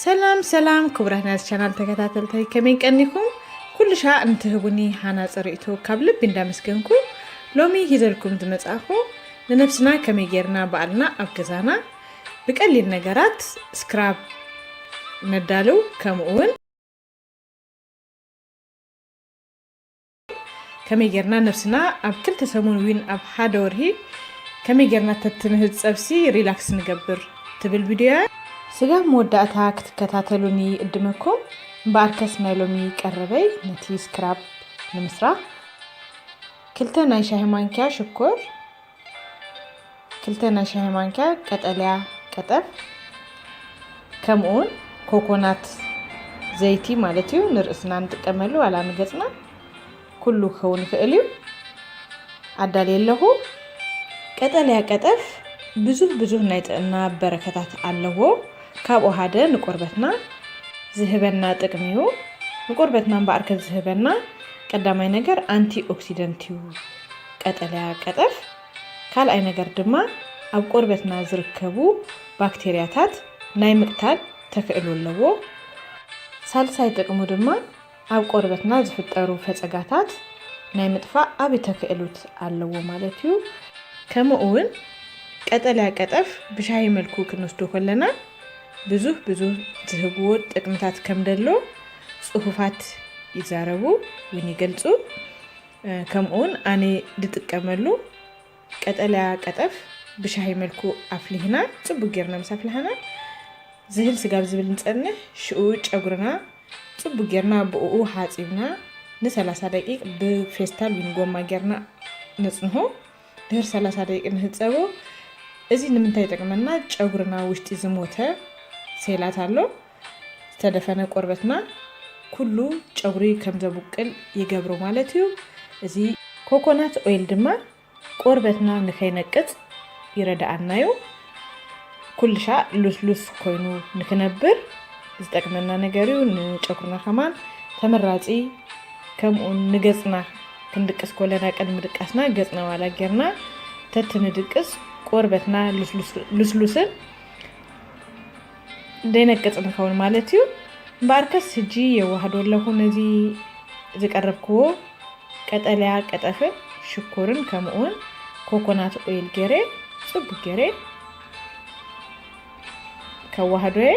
ሰላም ሰላም ክቡራት ናይዚ ቻናል ተከታተልተይ፣ ከመይ ቀኒኩም? ኩሉ ሻዕ እንትህቡኒ ሃናፂ ርእይቶ ካብ ልቢ እንዳመስገንኩ፣ ሎሚ ሂዘልኩም ዝመጻእኩ ንነብስና ከመይ ጌርና ባዕልና ኣብ ገዛና ብቀሊል ነገራት ስክራብ ነዳልው፣ ከምኡ እውን ከመይ ጌርና ነብስና ኣብ ክልተ ሰሙን ዊን ኣብ ሓደ ወርሂ ከመይ ጌርና ተትንህዝ ጸብሲ ሪላክስ ንገብር ትብል ቪድዮ እያ። ስጋብ መወዳእታ ክትከታተሉኒ እድመኩም። እምበኣርከስ ናይ ሎሚ ቀረበይ ነቲ ስክራብ ንምስራሕ ክልተ ናይ ሻሂ ማንኪያ ሽኮር፣ ክልተ ናይ ሻሂ ማንኪያ ቀጠልያ ቀጠፍ፣ ከምኡውን ኮኮናት ዘይቲ ማለት እዩ፣ ንርእስና ንጥቀመሉ ዋላ ንገጽና ኩሉ ክኸውን ይኽእል እዩ። ኣዳልየ ኣለኹ። ቀጠልያ ቀጠፍ ብዙህ ብዙህ ናይ ጥዕና በረከታት ኣለዎ። ካብኡ ሓደ ንቆርበትና ዝህበና ጥቅሚ እዩ። ንቆርበትና እምበኣርከ ዝህበና ቀዳማይ ነገር ኣንቲ ኦክሲደንት እዩ ቀጠልያ ቀጠፍ። ካልኣይ ነገር ድማ ኣብ ቆርበትና ዝርከቡ ባክቴርያታት ናይ ምቅታል ተኽእሎ ኣለዎ። ሳልሳይ ጥቅሙ ድማ ኣብ ቆርበትና ዝፍጠሩ ፈጸጋታት ናይ ምጥፋእ ዓቢ ተኽእሎት ኣለዎ ማለት እዩ። ከምኡ እውን ቀጠልያ ቀጠፍ ብሻሂ መልኩ ክንወስዶ ከለና ብዙህ ብዙህ ዝህብዎ ጥቅምታት ከም ደሎ ጽሑፋት ይዛረቡ እውን ይገልጹ። እ፣ ከምኡ እውን ኣነ ዝጥቀመሉ ቀጠልያ ቀጠፍ ብሻሂ መልኩ ኣፍሊሕና፣ ጽቡቅ ጌርና ምስ ኣፍላሕና ዝህል ስጋብ ዝብል ንጸንሕ፣ ሽኡ ጨጉርና ጽቡቅ ጌርና ብእኡ ሓጺብና ንሰላሳ ደቂቅ ብፌስታል ወይ ንጎማ ጌርና ነጽንሆ። ድሕሪ ሰላሳ ደቂቅ ንህጸቦ። እዚ ንምንታይ ይጠቅመና? ጨጉርና ውሽጢ ዝሞተ ሴላት ኣሎ። ዝተደፈነ ቆርበትና ኩሉ ጨጉሪ ከም ዘቡቅል ይገብሮ ማለት እዩ። እዚ ኮኮናት ኦይል ድማ ቆርበትና ንኸይነቅጽ ይረድኣና እዩ። ኩሉ ሻዕ ሉስሉስ ኮይኑ ንክነብር ዝጠቅመና ነገር እዩ። ንጨጉርና ከማን ተመራጺ፣ ከምኡ ንገጽና ክንድቅስ ከለና ቅድሚ ድቃስና ገጽና ዋላ ጌርና ተትንድቅስ ቆርበትና ልስሉስ-፣ ልስሉስን ዘይነቅጽ ንኸውን ማለት እዩ። እምበኣርከስ ሕጂ የዋህዶ ኣለኹ ነዚ ዝቀረብክዎ ቀጠልያ ቀጠፍን ሽኮርን ከምኡውን ኮኮናት ኦይል ገይረ ጽቡቅ ገይረ ከዋህዶ እየ።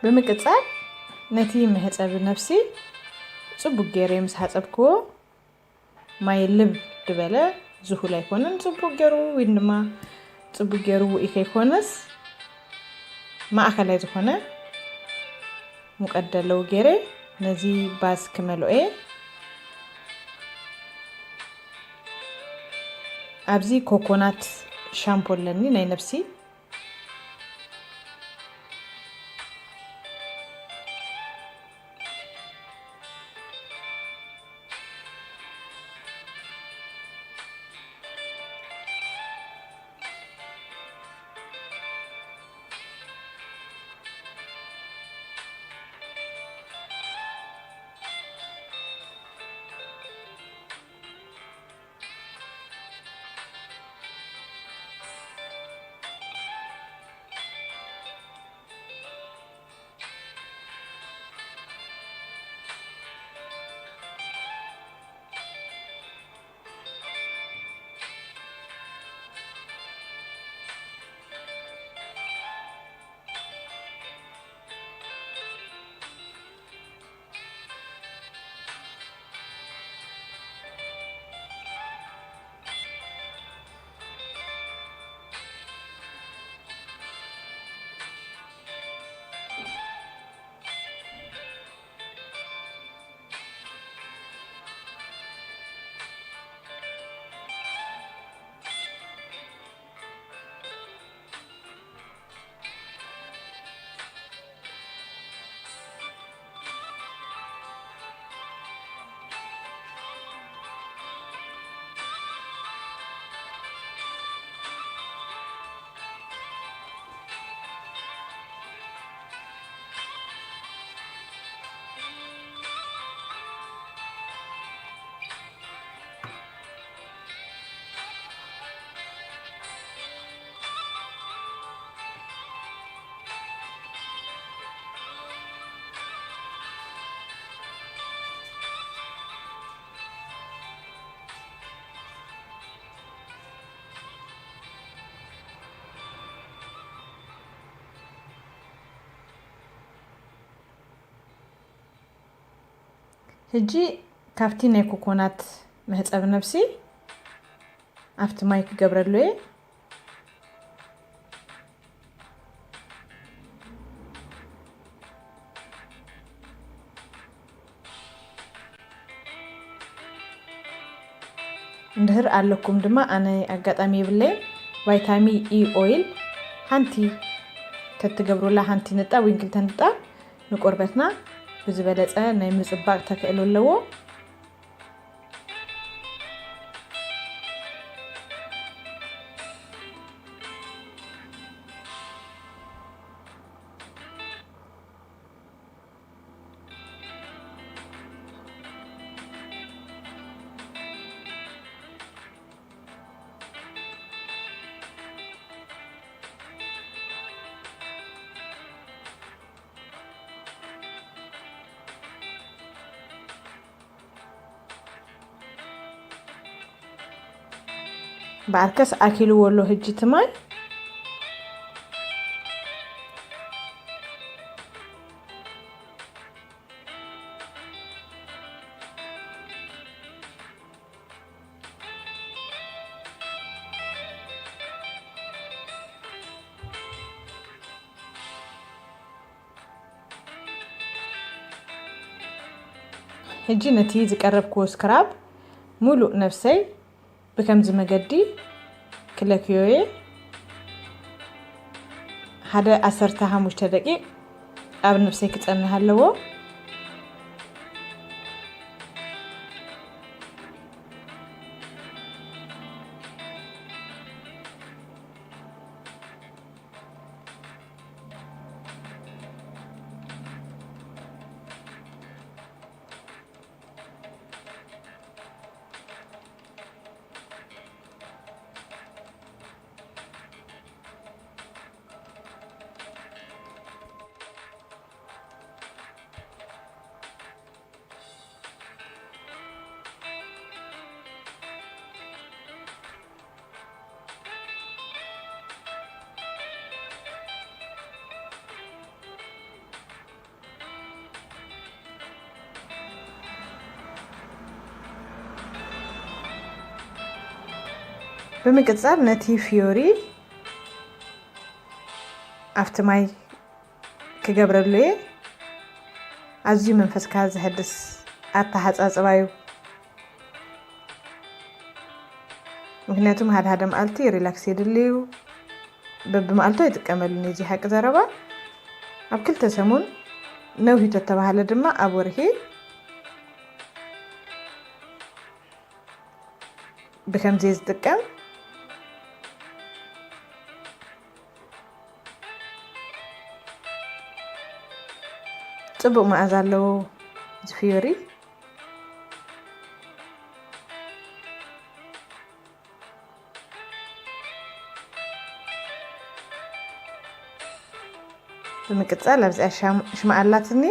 ብምቅጻል ነቲ መሕጸቢ ነብሲ ጽቡቅ ገይረ ምስ ሓጸብክዎ፣ ማይ ልብ ዝበለ ዝሁል ኣይኮነን፣ ጽቡቅ ገይሩ ወይ ድማ ጽቡቅ ገይሩ ውኢ ከይኮነስ ማእከላይ ዝኾነ ሙቀት ደለዉ ገይረ ነዚ ባዝ ክመልኦ እየ። ኣብዚ ኮኮናት ሻምፖ ኣለኒ ናይ ነብሲ። ሕጂ ካብቲ ናይ ኮኮናት መሕጸቢ ነብሲ ኣብቲ ማይ ክገብረሉ እየ። እንድህር ኣለኩም ድማ፣ ኣነ ኣጋጣሚ የብለይን፣ ቫይታሚ ኢ ኦይል ሓንቲ ተትገብሩላ፣ ሓንቲ ንጣብ ወይ ክልተ ንጣብ ንቆርበትና ብዝበለጸ ናይ ምጽባቕ ተክእሎ ኣለዎ። በኣርከስ ኣኪልዎ ኣሎ ሕጂ እቲ ማይ። ሕጂ ነቲ ዝቀረብክዎ ስክራብ ሙሉእ ነብሰይ ብከምዚ መገዲ ክለክዮ እየ። ሓደ ዓሰርተ ሓሙሽተ ደቂቕ ኣብ ነብሰይ ክጸንህ ኣለዎ። ብምቅጻል ነቲ ፍዮሪ ኣብቲ ማይ ክገብረሉ እየ። ኣዝዩ መንፈስካ ዘሐድስ ኣተሓጻጽባ እዩ። ምክንያቱም ሓደ ሓደ መዓልቲ ሪላክስ የድሊ እዩ። በብመዓልቱ ኣይጥቀመሉን እዚ ሓቂ ዘረባ። ኣብ ክልተ ሰሙን ነውሂ ተተባሃለ ድማ ኣብ ወርሒ ብከምዚ ዝጥቀም ጽቡቕ መኣዛ ኣለዎ እዚ ፍዮሪ። ብምቅጻል ኣብዚኣ ሻም-፣ ሽምዓ ኣላትኒ።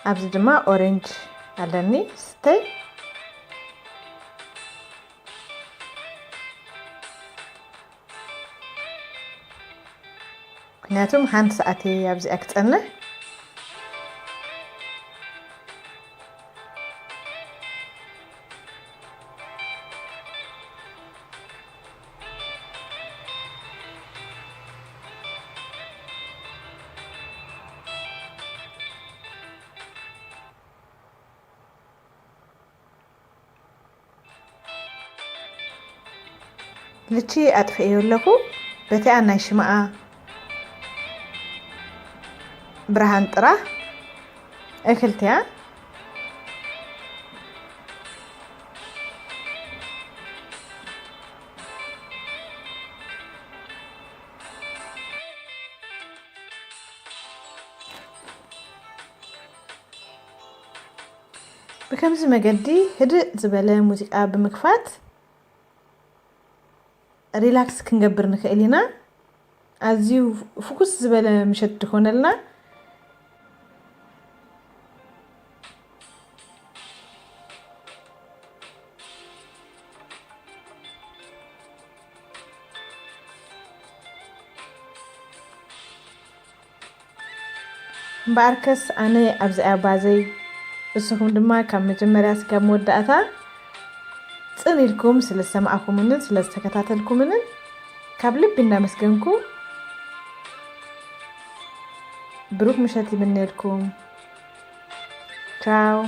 ኣብዚ ድማ ኦሬንጅ ኣለኒ ስተይ። ምክንያቱም ሓንቲ ሰዓት እየ ኣብዚኣ ክጸንሕ። ልቺ ኣጥፍኤዮ ኣለኹ። በቲኣ ናይ ሽምዓ ብርሃን ጥራሕ እክልትያ። ብከምዚ መገዲ ህድእ ዝበለ ሙዚቃ ብምክፋት ሪላክስ ክንገብር ንኽእል ኢና። ኣዝዩ ፍኩስ ዝበለ ምሸት ድኾነልና። እምበኣርከስ ኣነ ኣብዚኣ ባዘይ፣ እስኹም ድማ ካብ መጀመርያ ስጋብ መወዳእታ ጽን ኢልኩም ስለ ዝሰማዕኩምንን ስለ ዝተከታተልኩምንን ካብ ልቢ እናመስገንኩ፣ ብሩክ ምሸት ይምነልኩም። ቻው።